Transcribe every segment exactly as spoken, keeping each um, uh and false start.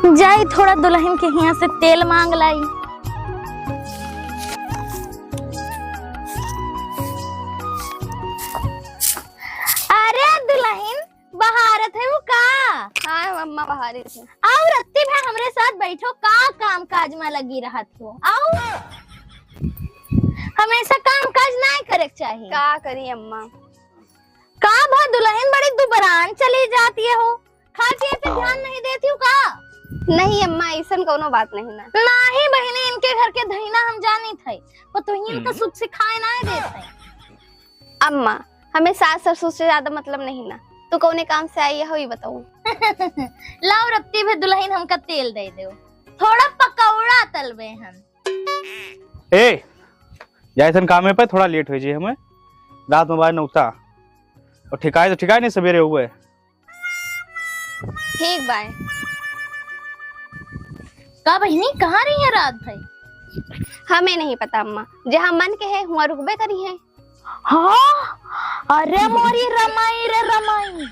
जाई थोड़ा दुलहिन के हियाँ से तेल माँग लाई। अरे दुलहिन, बहारत है वो का? हाँ अम्मा, बहारत है। आउ रत्ती भर हमरे साथ बैठो, का काम काज मा लगी रहत हो? आउ हमेशा काम काज नाहीं करे के चाही। का करी अम्मा? का भा दुलहिन बड़ी दुबरान चली जाती हो, खाए पिए पे ध्यान नहीं देती हो का? नहीं अम्मा, अइसन कउनो बात नहीं ना। नाहीं बहिनी, इनके घर के धइना हम जानित है, पतोहियन का सुख से खाए नाहीं देत है। अम्मा, हमें सास ससुर से ज्यादा मतलब नहीं ना, तू कउने काम से आई हो, ई बताऊ। लाओ रत्ती भे दुलहिन, हमका तेल दे देउ, थोड़ा पकौड़ा तलबे हम। ए, जा अइसन कामे पे थोड़ा लेट होइ जाई हमें, रात मा बाय नौता, अउर ठिकाए तो ठिकाए नहीं सबेरे हुए। ठीक बाय। का बहिनी, कहाँ रही है रात भर? हमें नहीं पता अम्मा, जहाँ मन के है हुआँ रुकबे करी है। हाँ, अरे मोरी रमाई रे रमाई,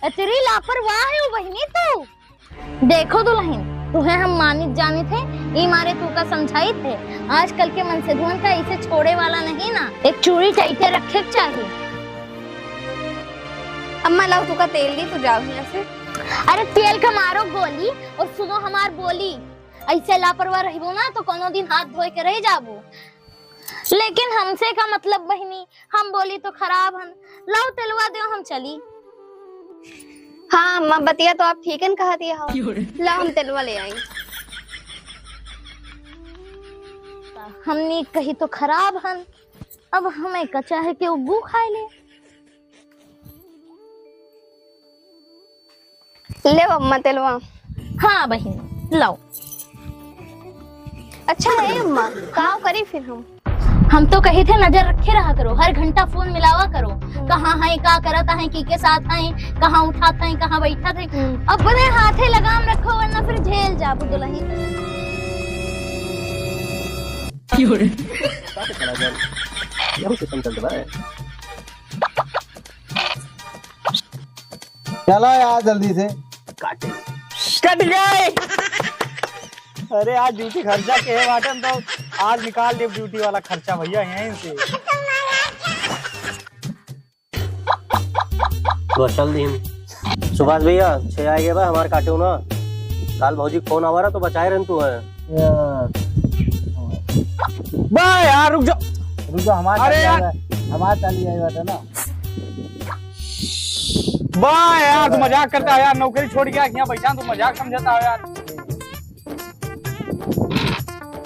इतनी लापरवाह है वो बहिनी तू। देखो दुलहिन, तुहे हम मानित जानित है, ई मारे तू का समझाइत है। आजकल के मनसेधुअन का इसे छोड़े वाला नहीं ना, एक चूड़ी टाइटे रखे के चाही। अम्मा लाओ, तू का तेल दी, तू जाओ यहाँ से। अरे तेल का मारो गोली, अउर सुनो हमार बोली, ऐसे लापरवाह रहबो ना तो कोनो दिन हाथ धोए के रह जाबो। लेकिन हमसे का मतलब बहिनी, हम बोली तो खराब हन। लाओ तेलवा देओ, हम चली। हाँ अम्मा, बतिया तो आप ठीकन कहत हो। लाओ हम तेलवा ले आई। हमनी कही तो खराब हन, अब हमें का चाहे कि वो गू खाए ले। ले अम्मा तेलवा। हाँ बहिन, लाओ। अच्छा है अम्मा, का करी फिर हम? हम तो कही थे नजर रखे रहा करो, हर घंटा फोन मिलावा करो, कहाँ है, का करत है, की के साथ है, कहाँ उठात है, कहाँ बैठत है। हम्म। अपने हाथे लगाम रखो वरना फिर झेल जाबू दुलही। चला यार जल्दी से। काटे। कट गए। अरे आज ड्यूटी खर्चा के है बाटन तो आज निकाल दे ड्यूटी वाला खर्चा भैया यहीं से। तो चल दी। सुभाष भैया, छे आए गए बा, हमार काटे ना। काल भौजी फोन आवा रहा तो बचाए रहन तू है। यार। बा यार, रुक जा। रुक जा, हमार अरे चाली यार। आवे, हमार चाली आई बाटे ना। बा यार, तू मजाक करता है यार, नौकरी छोड़ के आके यहाँ बैठा, तू मजाक समझता है यार।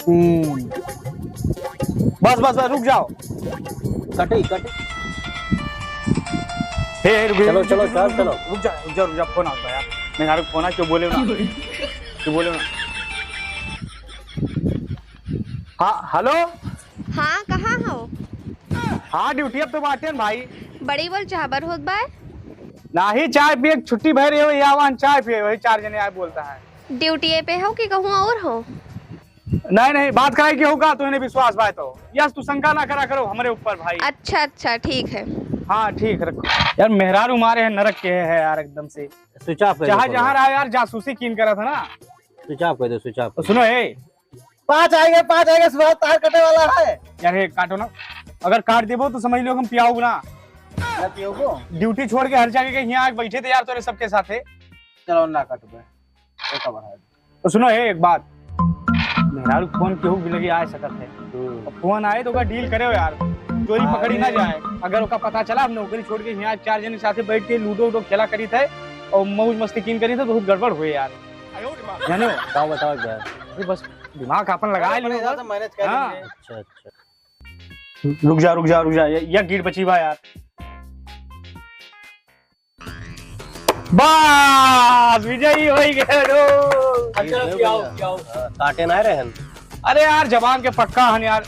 तीन। बस, बस, बस, रुक जाओ। कटे, कटे। हे, हे, रुक, चलो, रुक, चलो, रुक, चल, रुक, चलो। रुक जा, रुक जा, रुक जा, फोन आता है यार। मेहरारू फोन आ, क्यों बोले ना? क्यों बोले ना? हाँ, हेलो। हाँ, कहाँ हो? हाँ, ड्यूटी अब तो बाटे न भाई। बड़ी बोल चाहबर होत बाय। नाही, चाय पिए के छुट्टी भय रही हो, या वाहन चाय पिए, वही चार जने आए बोलता है। ड्यूटी पे हो कि कहूँ और हो? नहीं, नहीं, बात कराई के होगा, तूने विश्वास बाय तो। यस, तू शंका ना करा करो हमरे ऊपर भाई। अच्छा, अच्छा, ठीक है। हाँ, ठीक, रखो। यार, मेहरारू मारे है, नरक के है यार, एकदम से। स्विच ऑफ कर दो चाहे फोन। जहाँ रहा यार, जासूसी कीन करा था ना। स्विच ऑफ कर दो, स्विच ऑफ तो कर दो। सुनो, ए, पाँच आएंगे, पाँच आएंगे, सुभाष तार कटे वाला है। यार, हे काटो ना, अगर काट देबो तो समझ लो हम पियाओगे ना। ना पियोगो? ड्यूटी छोड़ के हर जगह के यहाँ आके बैठे थे यार, तोरे सबके साथे। चलो ना काटबे, एक बार है। तो सुनो, हे, एक बात, मेहरारू फोन केहू भी लगे आ सकत है। हम्म। अब फोन आए तो ओका डील करे हो यार, चोरी हाँ, पकड़ी ना ये जाए। अगर ओका पता चला हम नौकरी छोड़ के यहाँ चार जने के साथे बैठ के लूडो उडो खेला करी थे और मौज मस्ती कीन करी थे, बहुत गड़बड़ हुए यार। जाने हो? बताओ, बताओ एक बार। अरे बस दिमाग अपन लगा अपने लियो हिसाब बस। से मैनेज कर हाँ। लेंगे। अच्छा, अच्छा। रुक जा, रुक जा, रुक जा, ये, ये गिर बची बा यार। बस विजयी हो गए रो। अच्छा, पियाओ, पियाओ। हाँ, काटे ना रहन। अरे यार, जबान के पक्का हन यार।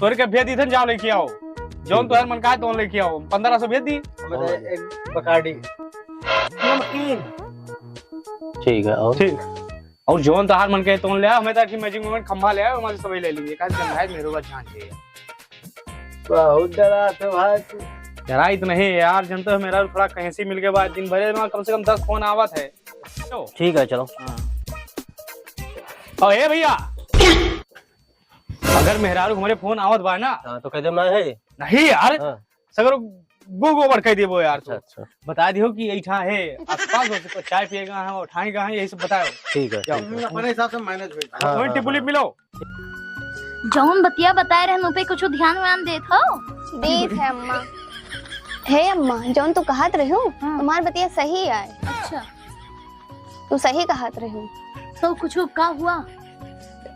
तोरे के भेज दी थन, जाओ लेके आओ। जौन तोहर मन का है, तौन लेके आओ। पन्द्रह सौ भेज दी। हमें तो एक बकाडी। नमकीन। ठीक है, और? ठीक। और जौन तोहार मन के तौन ले आओ, हमें तो कि मैजिक मोमेंट खंभा ले आओ, हमारे सभी ले लीजिए। काहे से भाई मेरे बात जान चाहिए। बहुत डरा थे भाई तू। डराई तो नहीं यार, जनते हो मेरा थोड़ा कहीं से मिल के बाद दिन भरे में कम से कम दस फोन आवत है। ठीक है, चलो। हाँ। और ए भैया, अगर मेहरारू हमरे फोन आवत बा ना, हाँ, तो कह दे ना है। नहीं यार, हाँ। सगरो गो गोबर कह देबो यार। अच्छा, तू अच्छा। बता दियो कि ऐठा है आसपास, बस तो चाय पिएगा है और ठाएगा है, यही सब बताओ। ठीक है, जाओ। ठीक है। अपने हिसाब से मैनेज होई। हाँ, वहीं हाँ, टिपुलिप हाँ। मिलो। जौन बतिया बताए रहन, उपे कुछ ध्यान व्यान देत हो? देत है अम्मा। हे अम्मा, जौन तू कहत रह्यू, हाँ। तुम्हार बतिया सही आए। अच्छा। तू सही कहत रह्यू। तो कुछ का हुआ?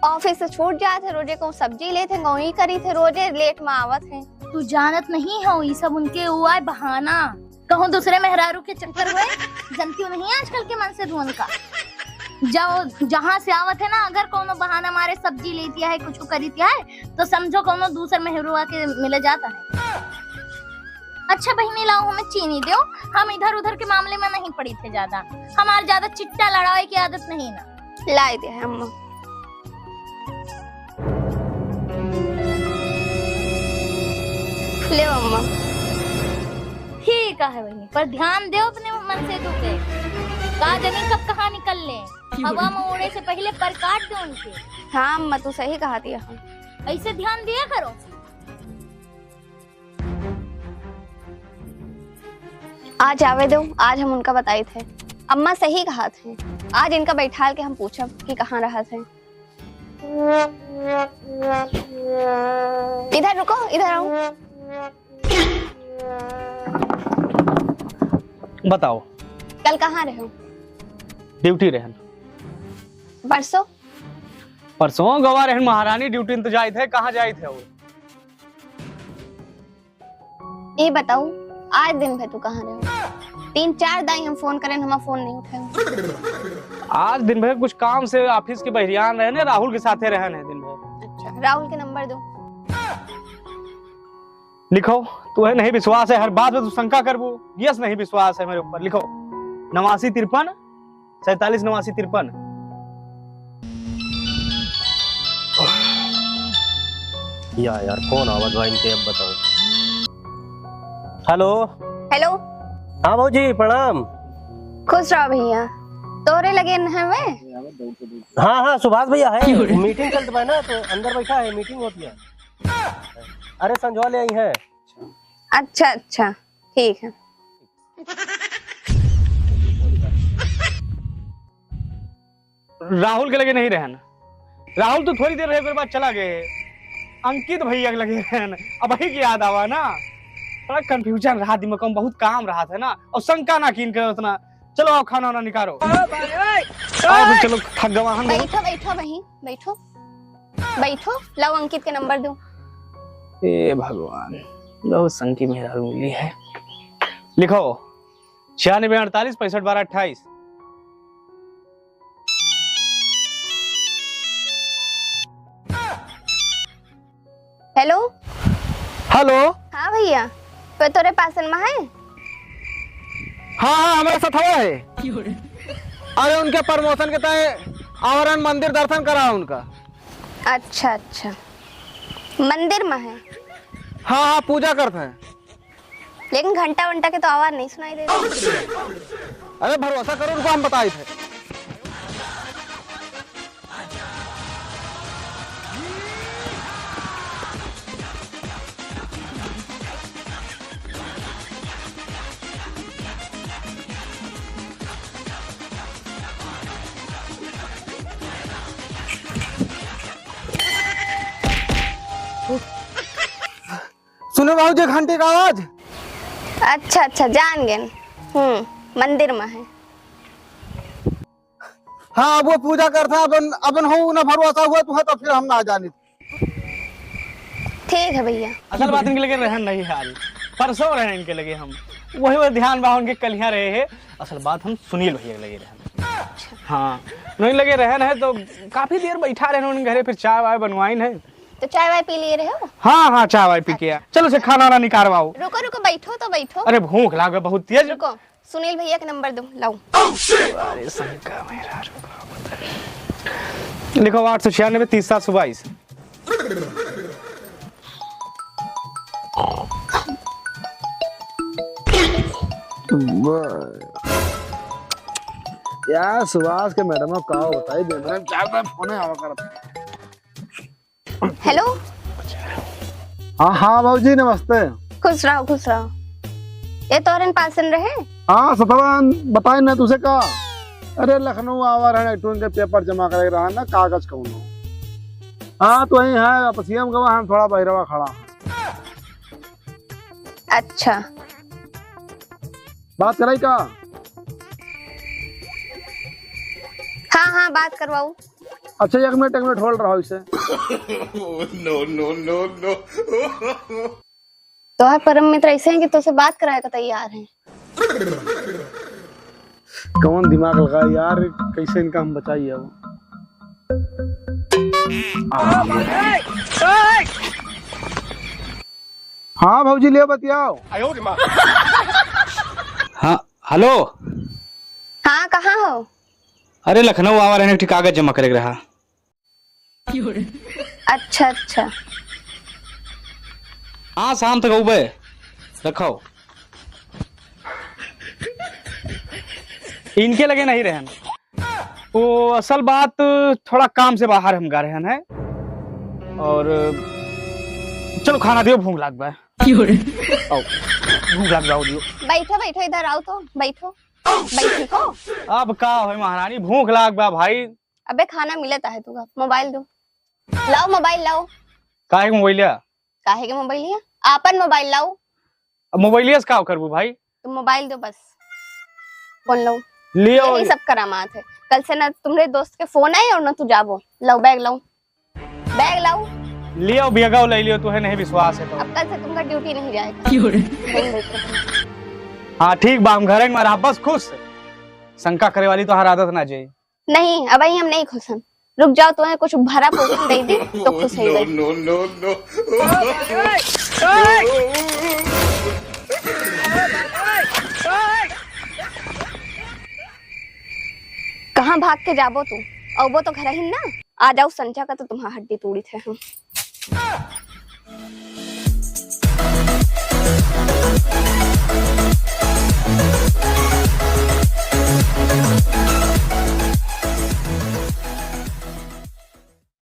ऑफिस से छूट जात है, रोजे कहूँ सब्जी लेत है, कहूँ ई करीत है, रोजे लेट में आवत है। तू जानत नहीं हो, ई सब उनके उ आए बहाना। कहूँ दूसरे मेहरारू के चक्कर हुए, जनती नहीं आजकल के मनसेधुअन का। जाओ, जहाँ से आवत है ना, अगर कौनो बहाना मारे सब्जी लेती है, कुछ करीती है, तो समझो कौनो दूसर मेहरुआ के मिले जाता है। अच्छा बहिनी, लाओ हमें चीनी दो, हम इधर उधर के मामले में नहीं पड़ी थे ज्यादा, हमार ज्यादा चिट्टा लड़ावे की आदत नहीं ना। लाई दे है अम्मा। ले अम्मा। ठीक है बहिनी, पर ध्यान दो अपने मनसेधु पे, का जनी कब कहाँ निकल ले, हवा में उड़े से पहले पर काट दो उनके। हाँ अम्मा, तू सही कहती है। ऐसे ध्यान दिया करो। आज आवे दो, आज हम उनका बताई थे। अम्मा सही कहत हैं, आज इनका बैठाल के हम पूछब कि कहाँ रहत हैं। इधर रुको, इधर आओ। बताओ। कल कहाँ रहे हो? ड्यूटी रहन। परसों? परसों गवा रहन महारानी, ड्यूटी न तो जाइत है, कहाँ जाइत है वो? ई बताऊ, आज दिन भर तू कहाँ रहे? तीन चार दाई हम फोन करेन, हमार फोन नहीं उठाए। आज दिन भर कुछ काम से ऑफिस के बहरियान रहने, राहुल के साथे रहन है दिन भर। अच्छा, राहुल के नंबर दो। लिखो, तुहे नहीं विश्वास है, हर बात में तू शंका करबू। यस, नहीं विश्वास है मेरे ऊपर। लिखो, नवासी तिरपन सैंतालीस नवासी तिरपन। या यार, फोन आवत बा इनके, अब बताओ। हेलो। हेलो। हाँ भौजी, प्रणाम। खुश रहो भैया। तोरे लगे न हवे? हाँ, हाँ, सुभाष भैया है। मीटिंग चलत बा ना, तो अंदर बैठा है, मीटिंग होती है। अरे, संझवा ले आई है। अच्छा, अच्छा, ठीक है। राहुल के लगे नहीं रहन। राहुल तो थोड़ी देर रहे, ओकर बाद चला गए। अंकित भैया के लगे रहन, अब वही के याद आवा ना। बड़ा कन्फ्यूजन रहा दिमाग में, बहुत काम रहा था ना, और शंका ना कीन के उतना। चलो आओ, खाना वाना निकालो। आओ फिर, चलो, थक गवा हम बहुत। बैठो, बैठो बहिन, बैठो, बैठो। लाओ अंकित के नंबर दो। ए भगवान, बहुत संकी मेहरारू मिली है। लिखो, छियानबे अड़तालीस पैंसठ बारह अट्ठाईस। हेलो। हेलो। हाँ भैया, कोई तोरे पासन में है? हाँ, हाँ, हमारे साथ हवा है। अरे, उनके प्रमोशन के तय आवरण मंदिर दर्शन करा उनका। अच्छा, अच्छा, मंदिर में है। हाँ, हाँ, पूजा करत हैं। लेकिन घंटा वंटा के तो आवाज नहीं सुनाई दे रही। अरे भरोसा करो, रुको, हम बताई थे। सुनो बाबूजी, घंटी का आवाज। अच्छा, अच्छा, जान गए। हम्म, मंदिर में है। हाँ, अब वो पूजा करता है, अपन, अपन हो ना भरोसा हुआ तुहे, तो फिर हम ना जानी। ठीक है भैया। असल बात इनके लगे रहन नहीं है आज, परसों रहन इनके लगे हम, वही, वही ध्यान बा उनके कलिया रहे हैं। असल बात हम सुनील भैया के लगे रहन। हाँ, नहीं लगे रहन है तो काफी देर बैठा रहन उनके घरे, फिर चाय वाय बनवाइन है। तो चाय वाय पी लिए रहे हो? हाँ, हाँ, चाय वाय पी के आ। चलो से खाना वाना निकारवाओ। रुको, रुको, बैठो तो बैठो। अरे भूख लागे बहुत तेज। रुको, सुनील भैया के नंबर दो, लाओ। अरे शंका मेरा, रुको, बता। लिखो आठ सौ छियानबे तीस सात सौ बाईस। यार, सुभाष के मैडम का बताई दे, मैडम चार बार फोन आवा करत। हेलो। हाँ, हाँ भौजी, नमस्ते। खुश रहो, खुश रहो। ये तोहरन पासन रहे? हाँ, सतवन, बताए ना तुसे का? अरे, लखनऊ आवा रहन, एक ठो इनके पेपर जमा करे रहा ना, कागज कौनो। हाँ, तो वही है, आपसिया में गवा, हम थोड़ा बहिरवा खड़ा। अच्छा। बात कराई का? हाँ, हाँ, बात करवाऊ। अच्छा, एक मिनट, एक मिनट hold रहो इसे। No, no, no, no। तोहार परम मित्र ऐसे हैं कि तोसे बात कराए का तैयार हैं। कौन दिमाग लगा यार, कैसे इनका हम बचाई अब? हाँ भौजी, लियो बतियाओ। हाँ, हेलो। हाँ, कहाँ हो? अरे, लखनऊ आवा रहन, एक ठे कागज जमा करे के रहा। अच्छा, अच्छा। हाँ, शाम तक अउबे। रखो। इनके लगे नहीं रहन। वो असल बात, थोड़ा काम से बाहर हम गा रहन है। और चलो खाना दियो, भूख लाग बा। आओ, भूख लाग बा, दियो। बैठो, बैठो, इधर आओ तो, बैठो। बैठो। अब का होई महारानी, भूख लाग बा भाई। अबे खाना मिलत आहे तू का? मोबाइल दो। लाओ मोबाइल लाओ। काहे के मोबाइल लिया? काहे के मोबाइल लिया? आपन मोबाइल लाओ। अब मोबाइलिया से का करबू भाई? तो मोबाइल दो बस। फोन लाओ। लियो। यही सब करामात है। कल से ना तुम्हरे दोस्त के फोन आए और ना तू जाबो। लाओ बैग लाओ। बैग लाओ। लियो बैगो ले लियो, तुहे नहीं विश्वास है तो। अब कल से तुमका ड्यूटी नहीं जाएगा। क्यों रे? नहीं देते। हाँ ठीक बा, हम घरे में रहा बस खुश। शंका करे वाली तोहार आदत ना जाई। नहीं, अबहीं हम नहीं खुश हन। रुक जाओ, तुम्हें कुछ भरा पोषण दे दी तो खुश हो गए। No, no, no, no। कहाँ भाग के जाबो तू? अउबो तो घर ही ना। आ जाओ संचा का तो तुम्हारा हड्डी तोड़ी थे हम।